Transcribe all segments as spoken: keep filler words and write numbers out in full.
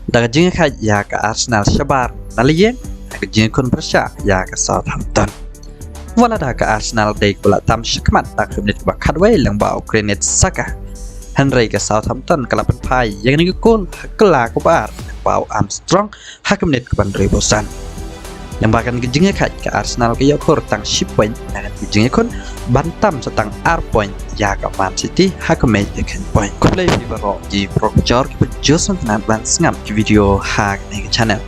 Da ka jingïakhaid ïa ka Arsenal shabar na la ïing ha ka jingïakhun pyrshah ïa ka Southampton. Wat la da ka Arsenal dei kaba la tam shakhmat ha ka minit kaba khatwei lyngba u Granit Xhaka, hynrei ka Southampton ka la pynphai ïa kane ka kol ha ka la kaba ar lyngba u Armstrong ha ka minit kaba hynriewphew san. Lyngba kane ka jingïakhaid ka Arsenal ka ïoh khur tang shi point na kane ka jingïakhun ban tam sa tang ar point ïa ka Man City ha ka mei ïa ka point. Khublei phi baroh ki paralok jor ki pynjur sngewtynnat ban sngap ki video ha kane ka channel.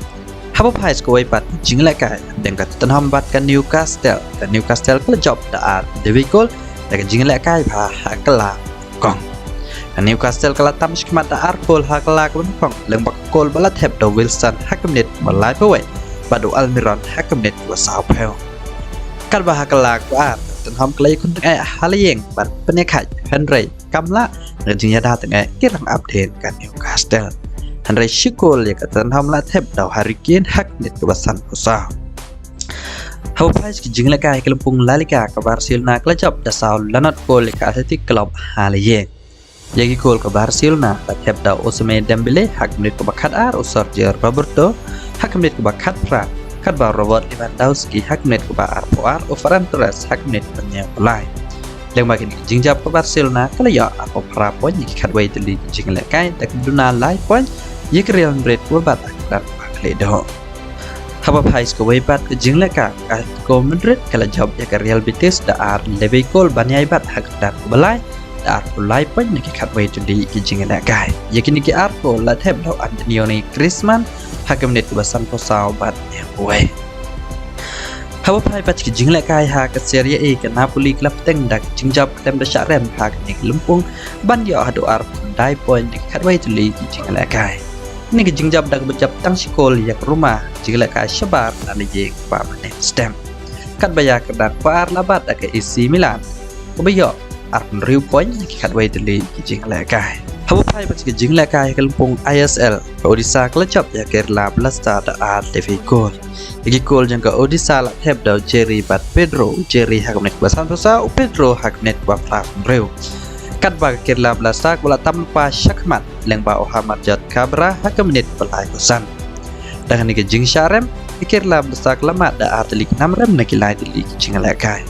Haba phai sa kawei pat ka jingïalehkai dang ka Tottenham bad ka Newcastle, ka Newcastle ka la jop da ar dewei kol da ka jingïalehkai bha ha ka la kong. Ka Newcastle ka la tam shakhmat da ar kol ha ka la kaba nyngkong lyngba ka kol ba la thep da u Wilson ha ka minit kaba laiphew wei bad u Almiron ha ka minit kaba sawphew. Katba ha ka la kaba ar ka Tottenham ka la ïakhun tang eh ha la ïing ban pynïakhaid, hynrei kam lah na ka jingïada tang eh ki rangap dien ka Newcastle. Hynrei shi kol ïa ka Tottenham la thep da u Harry Kane ha ka minit kaba sanphew saw. Haba phai sa ka jingïalehkai ha ka lympung La Liga ka Barcelona ka la jop da saw lanot kol ïa ka Athletic Club ha la ïing. Ïa ki kol ka Barcelona la thep da u Ousmane Dembele ha ka minit kaba khatar, u Sergio Roberto ha ka minit kaba khatphra, katba u Robert Lewandowski ha ka minit kaba arphew ar, u Ferran Torres ha ka minit kaba hynñiewphew lai. Lyngba kine ki jingjop ka Barcelona ka la ïoh arphew phra point ïa ki khatwei tylli ki jingïalehkai, da ka duna lai point ïa ka Real Madrid kaba bat ha ka kyrdan ba khlieh duh. Haba phai sa kawei pat ka jingïalehkai ka Atletico Madrid ka la jop ïa ka Real Betis da ar dewei kol ban ïai bat ha ka kyrdan kaba lai, da arphew lai point na ki khatwei tylli ki jingïalehkai. Ïa kine ki ar kol la thep da u Antonio Griezmann ha ka minit kaba sanphew saw bad hynñiewphew wei. Haba phai pat ki jingïalehkai ha ka Serie A ka Napoli ka la bteng da ka jingjop khlem da shah rem ha kane ka lympung ban ïoh haduh arphew khyndai point na ki khatwei tylli ki jingïalehkai. Kine ki jingjop da kaba jop tang shi kol ïa ka Roma, jingïalehkai shabar na la ïing kaba mynne step. Katba ïa ka kyrdan kaba ar la bat da ka A C Milan kaba ïoh arphew hynriew point na ki khatwei tylli ki jingïalehkai. Haba phai pat ki jingïalehkai ha ka lympung I S L ka Odisha ka la jop ïa ka Kerala Blasters da ar dewei kol. Ïa ki kol jong ka Odisha la thep da u Jerry bad Pedro, u Jerry ha ka minit kaba sanphew saw, u Pedro ha ka minit kaba phra phew hynriew. Katba ka Kerala Blasters kaba la tam lypa shakhmat lyngba u Hermanjot Kabra ha ka minit kaba laiphew san. Da kane ka jingshah rem ka Kerala Blasters ka la mad da ar tylli ki nam rem na ki lai tylli ki jingïalehkai.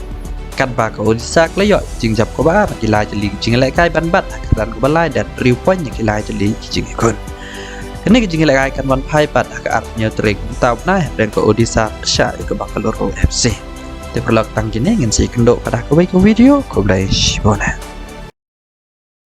Katba ka Odisha ka la ïoh jingjop kaba ar na ki lai tylli ki jingïalehkai ban bat ha ka kyrdan kaba lai da hynriew point na ki lai tylli ki jingïakhun. Kane ka jingïalehkai kan wan phai pat ha ka arphew hynñiew tarik mynta u bnai hapdeng ka Odisha pyrshah ïa ka Bangalore F C. Te paralok tang kine, ngin sa ïakynduh pat ha kawei ka video, khublei shibun.